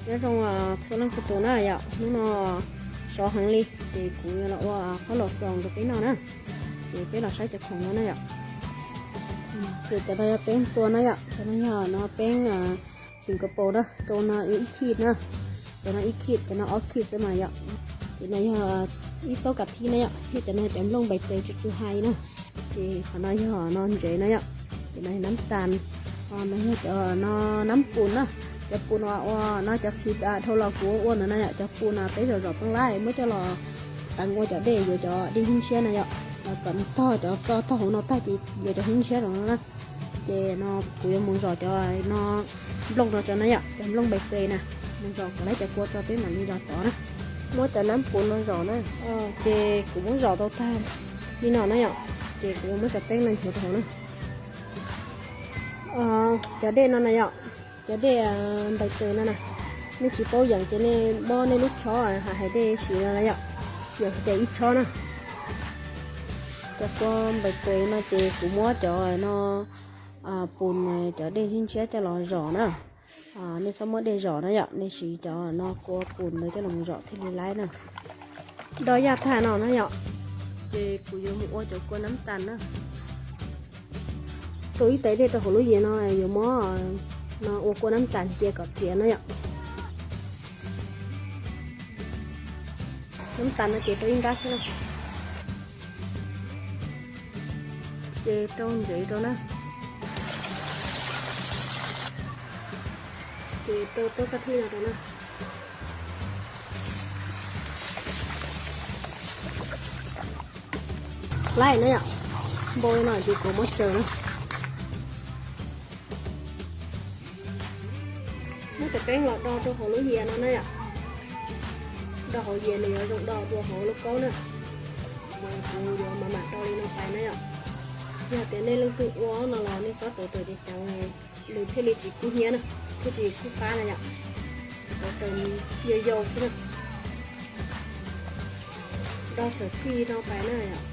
Nyob zoo txhua leej txhua tus na yom, hnub no sov heev li ces kuv yuav los ua qhob los xoos rau peb noj na. Ces peb los saib cov khoom no na yom. Ces cov no yog peeb tua na yom, cov no yog no peeb Singapore na, rau no ib khij na, cov no ib khij, cov no ob khij xwb mas yom. Ces no yog ib taub kav thib na yom, thiab cov no cov nplooj npais tes tsis tsw hais na. Ces qhov no yog no ntsev na yom, ces no yog nab tas, no yog cov no nab pus na, cov pus no ua no cov khiv dhau los kuv ua ntawd na yom, cov pus no peb zom zom peb laib muab coj los teev ua cov dej yuav cov dej hib ntshiab na yom, los kom tog cov tog hauv no tag ces yuav cov hib ntshiab no na. Ces no kuv yuav mus zom cov no nplooj no tso na yom, cov nplooj npais tes na, mus zom kom laib cov kua tso peb mam li los tov na. Muab cov nab pus no zom na. Ces kuv muab zom tau tag li no na yom, ces kuv yuav muab cov peeb no nchuav rau hauv na. Cov dej no na yom, cov dej npais tes no na, nej tsis paub yeem ces nej muab nej lub tshob hais hais dej siv no na yom, yeem tias ib tshob na. Cov kua npais tes no ces kuv muab cov no pus, cov dej hib ntshiab coj los zom na. Nej txhob muab dej zom na yom, nej siv cov no kua pus ntawd coj los zom thiaj li laib na. Do yaj tag no na yom, ces kuv yuav mus ua cov kua nab tas na. Rau ib tais dej rau hauv lub yias no yuav muab no ua kua nab tas cia kom txias na yom. Nab tas no ces rau ib nrab xwb na. Ces rau ntsev rau na. Ces rau taub kab thib no rau na. Laib na yom, npau no ces kuv muab tsaws na. Muab cov peeb los do rau hauv lub yias no na yom. Do hauv yias nws yuav zoo do dua hauv lub kaub na. Kuv yuav mam mam do li no pais na yom. Yog tias nej leej twg ua no los nej xob rauv taws ceev ceev, nws thiaj li tsis kub hnyiab na, thiaj tsis kub qab na yom. Rauv taws yau yau xwb na. Do txhawm txhij no pais na yom.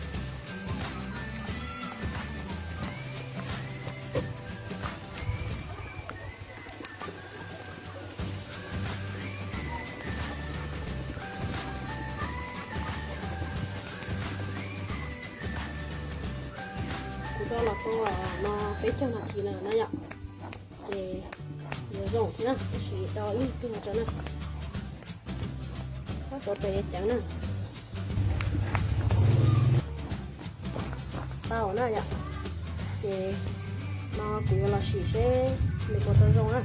Kuv do los tau no peb caug nas this lawm na yom. Ces yuav zoo thiab na, tab sis do ib tug no tso na. Txhob rauv taws ceev na. Tau na yom. Ces no kuv yuav los sim seb nws puas tau zoo na.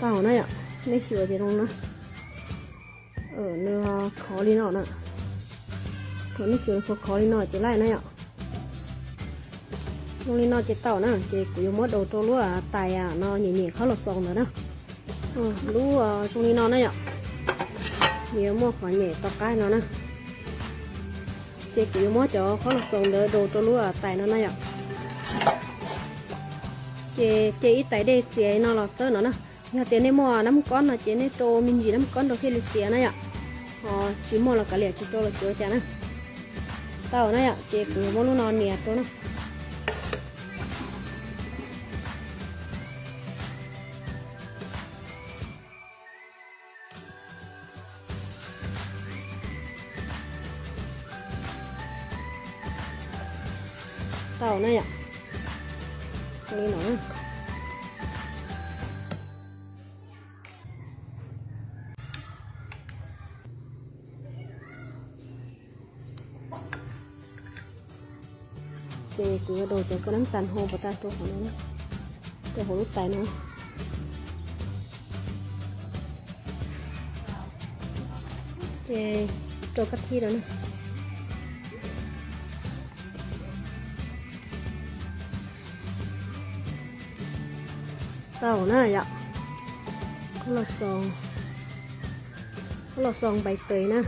Tau na yom, nej xyuas ces zoo na. Nws khov li no na. Thaum nej xyuas nws khov khov li no ces laij na yom. Zoo li no ces tau na, ces kuv yuav muab daus rau lub tais no nyem nyem qhob los xoos ntawd na. Lub zoo li no na yom, nws yuav muaj qhov nyem to qab no na. Ces kuv yuav muab cov qhob los xoos ntawd daus rau lub tais no na yom. Ces cia ib tais dej txias no los txawb no na. Yog tias nej muaj nab kob no ces nej rau me ntsis nab kob rau thiaj li txias na yom. Ho tsis muaj los kav liam tsis rau los tsis ua cas na. Tau na yom, ces kuv yuav muab lub no nias rau na. Tau na yom. Li no. Ces kuv yuav daus cov kua nab tas hau pas tas rau hauv no, rau hauv lub tais no. Ces rau kab thib no na. Tau na yom. Qhob los xoos, qhob los xoos npais tes na.